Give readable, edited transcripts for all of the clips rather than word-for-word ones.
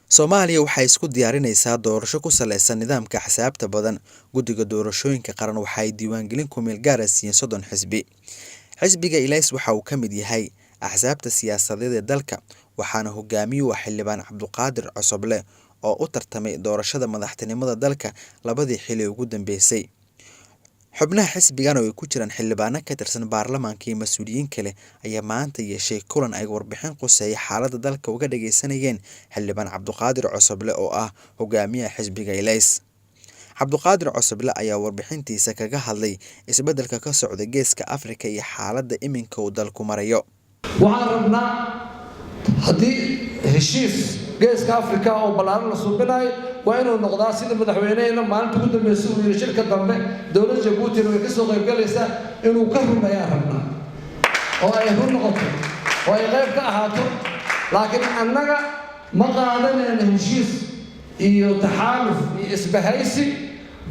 Soomaaliya waxay isku diyaarinaysaa doorasho ku saleysan nidaamka axsaabta badan. Guddiga Doorashooyinka Qaran waxa ay diiwaangelin ku meel gaar ah siiyeen 30 xisbi. Xisbiga Ilays waxa uu ka mid yahay axsaabta siyaasadeed ee dalka, waxaana hogaamiye u ah Xildhibaan Cabduqaadir Cosoble oo u tartamay doorashada madaxtinimada dalka labadii xilli ugu dambeysay. Xubnaha xisbigan oo ay ku jiraan xildhibaano ka tirsan baarlamaanka iyo mas'uuliyiin kale ayaa maanta yeeshay kulan ay warbixin quseeya xaaladda dalka uga dhageysanayeen Xildhibaan Cabduqaadir Cosoble oo ah hogaamiyaha xisbiga Ilays. Cabduqaadir Cosoble ayaa warbixintiisa kaga hadlay isbeddelka ka socda Geeska Afrika iyo xaaladda iminka uu dalku marayo. Waxaan rabnaa haddii heshiis Geeska Afrika oo ballaaran la suubinayo, waa inuu noqdaa sida madaxweynehena maalinta ugu dambeysay uu yidhi, shirka dambe dowladda Jabuutina way ka soo qaybgalaysaa, inuu ka rumeeyaan rabnaa oo ay run noqoto oo ay qayb ka ahaato. Laakiin annaga ma qaadanayno heshiis iyo taxaaluf iyo isbahaysi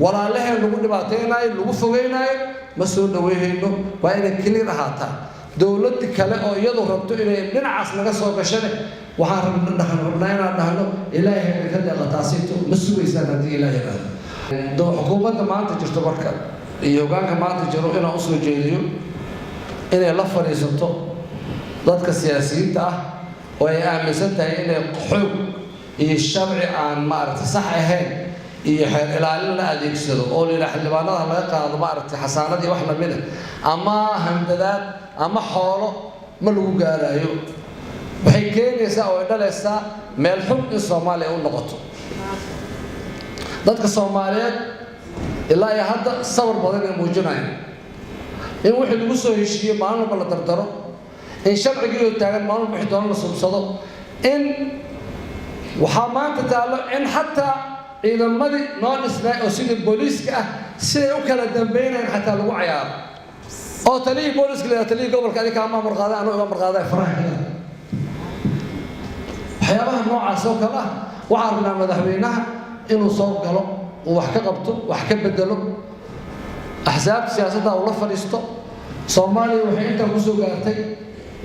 walaalaheen lagu dhibaataynayo, lagu fogeynaayo, ma soo dhaweyhayno. Waa inay clear ahaataa. Dowladdi kale oo iyadu rabto inay dhinacaas naga soo gashane, waxaan rabnaa inaan dhahno: Ilaahay ka deeqa taasito, ma sugaysaan haddii Ilaah yidhaahdo. Xukuumadda maanta jirto marka iyo hoggaanka maanta jiro inaan usoo jeediyo inay la fadhiisato dadka siyaasiyiinta ah oo ay aaminsan tahay inay xoog iyo sharci aan maaragtay sax ahayn iyo xeer ilaalin la adeegsado oo la yidhaha xildhibaanada laga qaado maaragtay xasaanad iyo wax lamid ah ama handadaad ama xoolo ma lagu gaaraayo. Waxay keenaysaa oo ay dhalaysaa meel xun in Soomaaliya u noqoto. Dadka Soomaaliyeed ilaa iyo hadda sabar badan ay muujinayaan. In wixii lagu soo heshiiyey maalin walba la dardaro, in sharcigiioo taagan maalin walba wixii doona la subsado, in waxaa maanta taallo in xataa ciidamadii noo dhisnay oo sidii booliiska ah siday u kala dambeynayaan xataa lagu cayaaro, oo taliyii booliiska la taliyii gobolka adiga kaama amar qaaday, anuu iga amar qaaday, faraha xidhan. Waxyaabaha noocaas oo kale ah waxaan rabnaa madaxweynaha inuu soo galo, uu wax ka qabto, wax ka bedelo, axsaabta siyaasadda uu la fadhiisto. Soomaaliya waxay intaan kusoo gaartay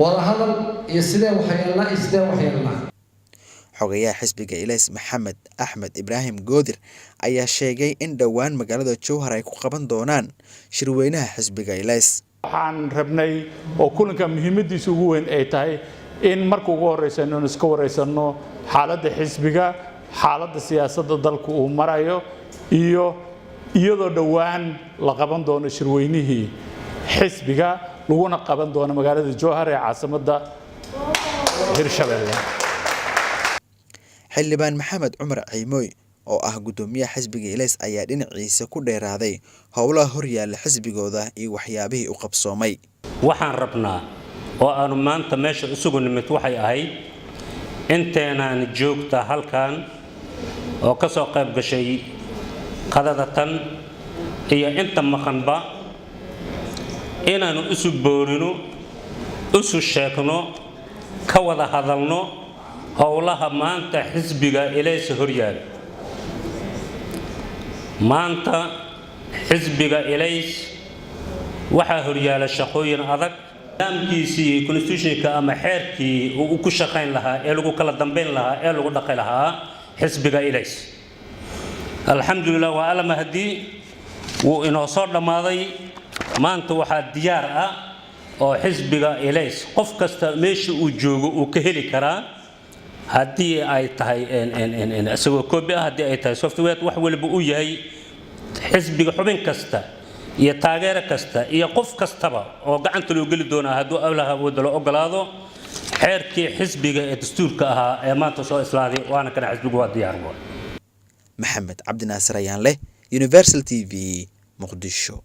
wadahadal iyo sidee waxyeelnaa iyo sidee waxyeelnaa. Xogayaha xisbiga Ilays, Maxamed Axmed Ibraahim Goodir, ayaa sheegay in dhowaan magaalada Jowhar ay ku qaban doonaan shirweynaha xisbiga Ilays. Waxaan rabnay oo kulanka muhiimadiisa ugu weyn ay tahay in marka ugu horeysa inaynu iska wareysanno xaaladda xisbiga, xaaladda siyaasadda dalku uu marayo, iyo iyadoo dhowaan la qaban doono shirweynihii xisbiga, laguna qaban doono magaalada Jowhar ee caasimadda Hirshabelle. Xildhibaan Maxamed Cumar Ciimooy oo ah guddoomiyaha xisbiga Ilays ayaa dhinaciisa ku dheeraaday howlaha horyaalla xisbigooda iyo waxyaabihii u qabsoomay. Waxaan rabnaa oo aanu maanta meesha isugu nimid waxay ahayd inteenaan joogta halkan oo ka soo qayb gashay qadada tan iyo inta maqanba inaannu isu boorino, isu sheegno, ka wada hadalno howlaha maanta xisbiga Ilays horyaala. Maanta xisbiga Ilays waxaa horyaala shaqooyin adag. Nidaamkiisii constitutionka ama xeerkii uu ku shaqayn lahaa ee lagu kala dambayn lahaa ee lagu dhaqi lahaa xisbiga Ilays, alxamdulilah, waa alla mahadii, wuu inoo soo dhammaaday. Maanta waxaa diyaar ah oo xisbiga Ilays qof kasta meesha uu joogo uu ka heli karaa, haddii ay tahay isagoo copy ah, haddii ay tahay software, wax waliba uu yahay, xisbiga xubin kasta iyo taageero kasta iyo qof kastaba oo gacanta loo geli doonaa, hadduu Allaha awoodda la ogolaado, xeerkii xisbiga ee dastuurka ahaa ee maanta soo islaaday. Waana kana, xisbigu waa diyaar. Maxamed Cabdinaasir ayaan leh, Universal TV, Muqdisho.